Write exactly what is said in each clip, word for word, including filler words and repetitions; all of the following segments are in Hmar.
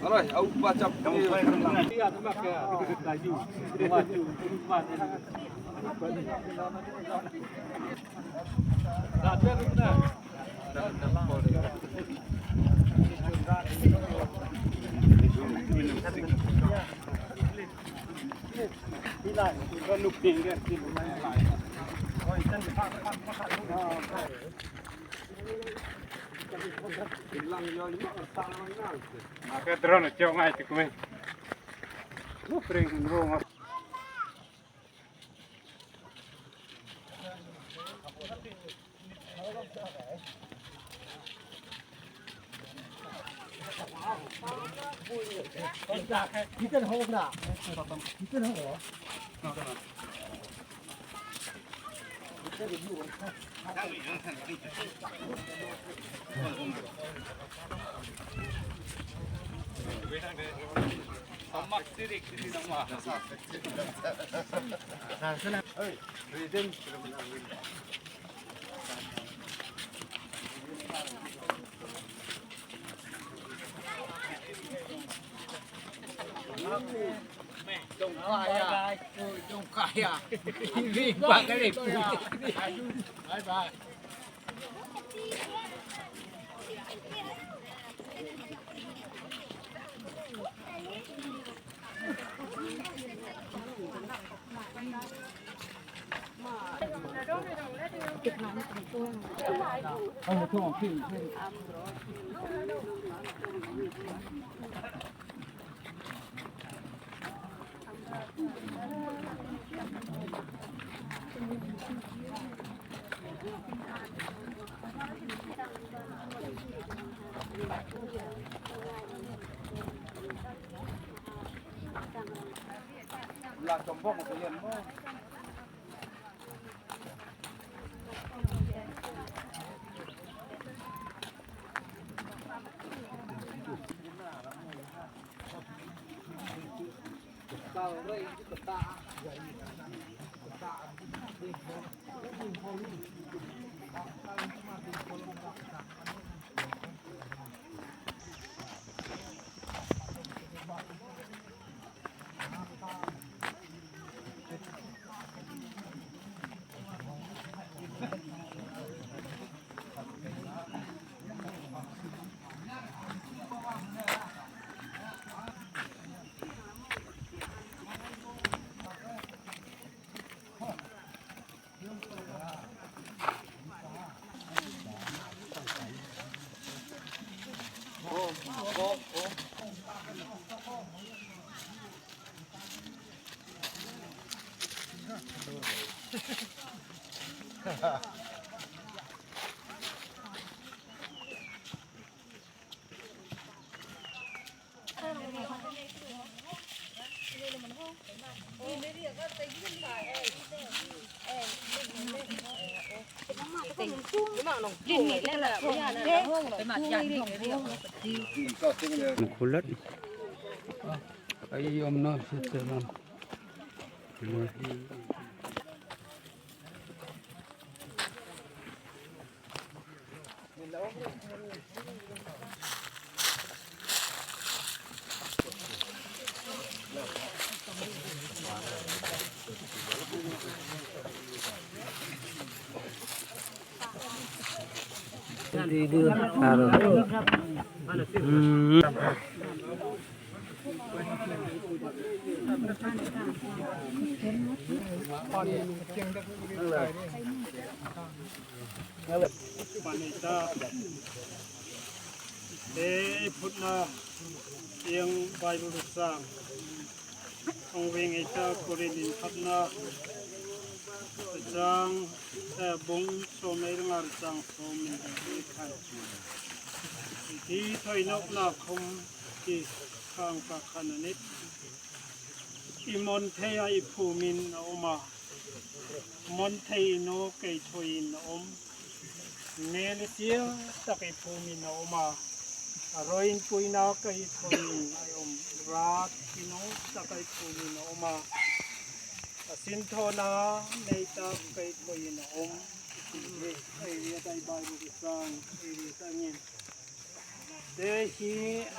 Alai, au pa chap. Aka drone chau ngai ti kumen. Lu pring rong. Bye bye. Kulat. Ai, om no, sete no. Ei phutna ieng Bible chang hung veng ei ta, Korin inthawkna chang, eh, bung sawmhni le nga, chang sawmhni le khat. Hi thawi nawkna khawm ki khang ka khan a nih. I mon theia i phumin a um a, mon thei naw kei thawiin a um. Mel i tir tak i phumin a um a, a rawipuina kei thawiin a um. Rat i naw tak i phumin a um a, a sinthawna nei tak kei thawiin a um. Ei riet ei Bible chang ei riet angin, te hi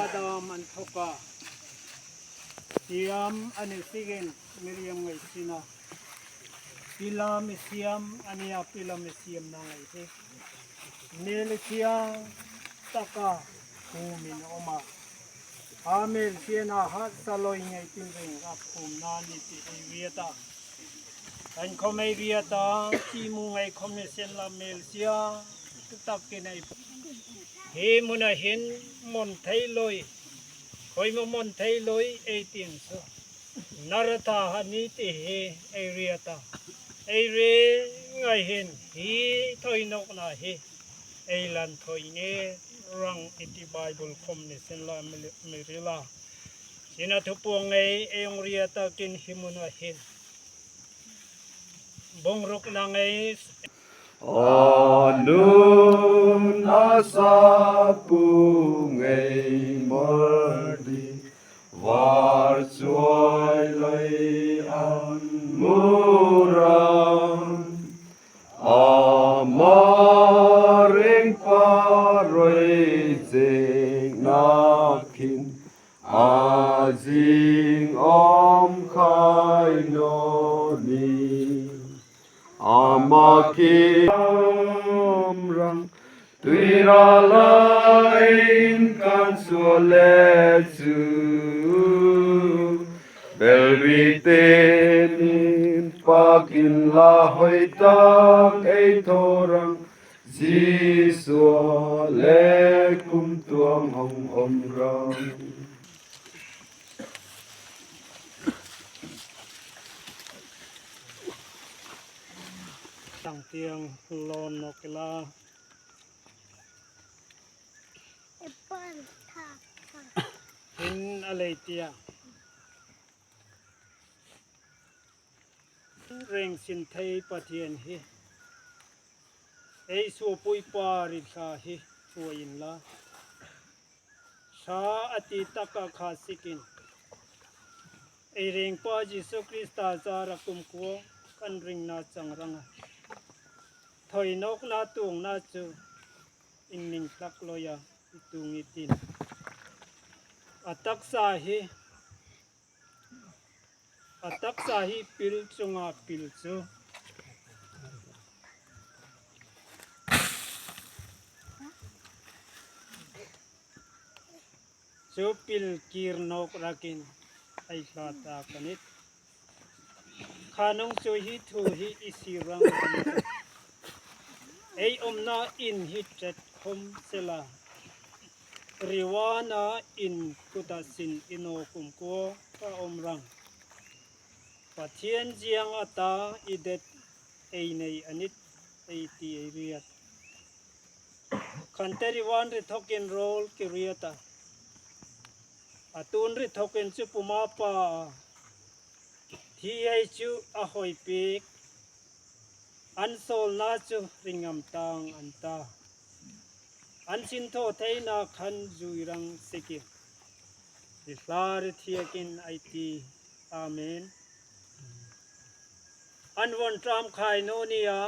Adam an thawk a, siam a ni sikin Miriam ngei sina, pila mi siam a nia, pila mi siam na ngei hi. Mesia taka khum in a um a. A Mesia na hatsa loi ngei tin ring a khum na ni ti ei riet a. An khom ei riet a, ti mu ngei khom ni sien la Mesia takin ei. Hi muna hin mon thei loi, khoi mo mon thei loi ei tin su. Naratha hani ti hi ei riet a. Ei ring ngei hin hi thoi nawk na hi ei lan thoi nge rang i ti Bible khom ni sien la mi, mi rila. Sina thupuong ngei ei ong riet a kin hi muna hin. Bung ruk na ngei. A nun a sapu ngei mardi, var chuoi loi an murang. Ama ring paroi zeng nakin, a zing om khai naw ni. Ama ki om rang, tuira lain kan suole chu. Belri te min pakin la hoi tak ei thorang, Jisu le kum tuang hong om rang. Tang tiang lon nok la. Hin a lei tia. Reng sin thei Pathian hi. Ei suopui pa ri thla hi. Suo in la. Sa a ti taka kha sikin. Ei rengpa Jisu Krista zara kumkhuo kan ringna chang ranga. Thoi nawkna tuongna chu in ning tlak loia i tung i tin. A taksa hi, a taksa hi pil chunga pil chu. Chu pil kir nawk rakin ei hla ta ka nih. Khanung chu hi thu hi i si rang. Ei omna in hi chet khom sela. Riwana in kuta sin i naw kumkhuo ka om rang. Pathian ziang a ta i det ei nei a nih ei ti ei riet. Khante riwan ri thokin rol ki riet a. A tun ri thokin chu puma pa. Thi ei chu a hoi pik. An sawlna chu ringam tang an ta. An sin thaw theina khan zui rang sikin. Ri hla ri thiakin ei ti. Amen. An von tram khai naw nia.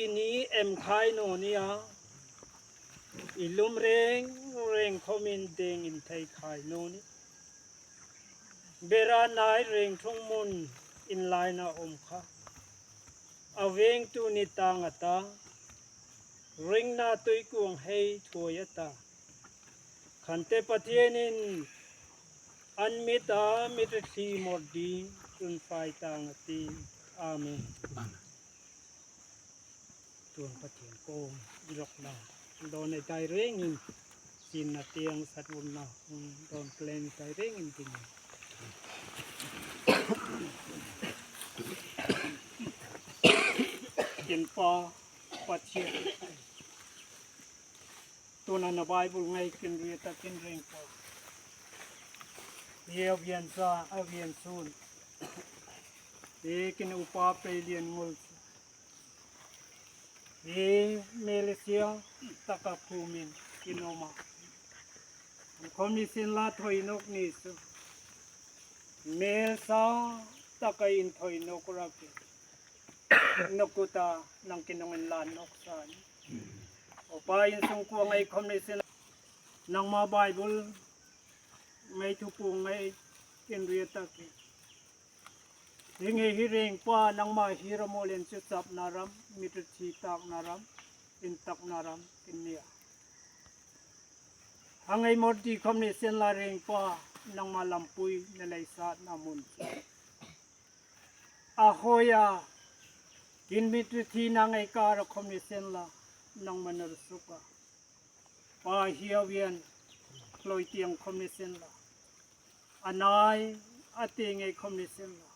I ni em khai naw nia. I lum reng reng khomin deng in thei khai naw ni. Bera nai reng thung mun in laina om kha. A veng tu ni tang a ta. Ringna tui kuong hei thuoi a ta. Khante Pathienin an mit a mit ri thli mor ding tun fai tang a ti. Amen. Amen. Tuan Pathien ko rok na. Don ei tai rengin. Sin na tiang sat un na. Don plan ei tai rengin tin. Kin pa Pathien. Tuna na Bible ngei kin ri ta kin ring po. Hi a vian sa, a vian sun. Hi kin upa pei lian ngul. Hi Mesia taka khumin kin oma. Khom ni sin la thoi nok ni su. Mel sa taka in thoi nok rakin. na kuta nang kinung inlan nawk sa. Aw Pa, insung kuo ngei khom ni sien la, nangma Bible ngei thupuong ngei inriet tak hi. Hi ngei hi reng Pa, nangma hi ram aw leh chu chapna ram, mi ṭhuoi takna ram, intakna ram, in nia. A ngei mawr ti khom ni sien la reng Pa, nangma lampui na leisatna mun chu. A hoi a, kin mi ṭhuoi thina ngei kara khom ni sien la, nangma na ru suk a. Pa hi a wian, hloi tieng khom ni sien la. A nai, a ti ngei khom ni sien la.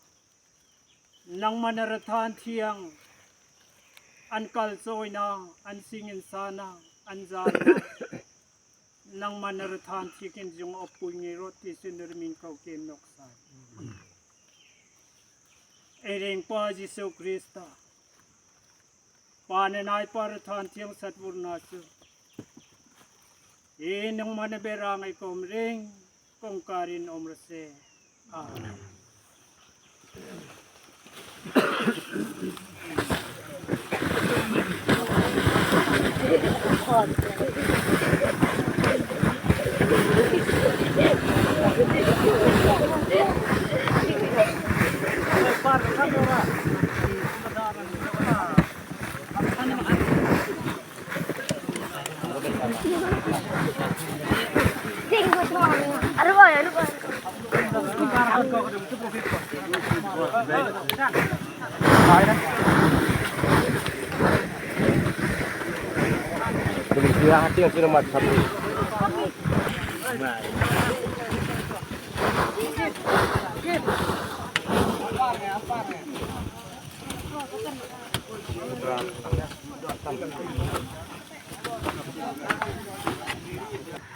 Nangma na ra than thieng, an kal chawina, an sing insana, an zana. Nangma na ra than thiekin zung awpui ngei rawh ti sin ru min ko ken nawk sa. Ei reng Pa Jisu Krista. Pa ne nai pa ra than thieng sat vurna chu. Ei nangma na bera ngei khom reng, kawngkarin um ra se. Amen.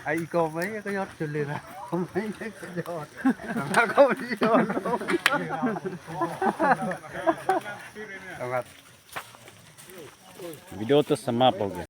Ai, ko mai ka yot chu le na. Ko mai ka yot. Ko mai yot. Video to समाप्त हो गया।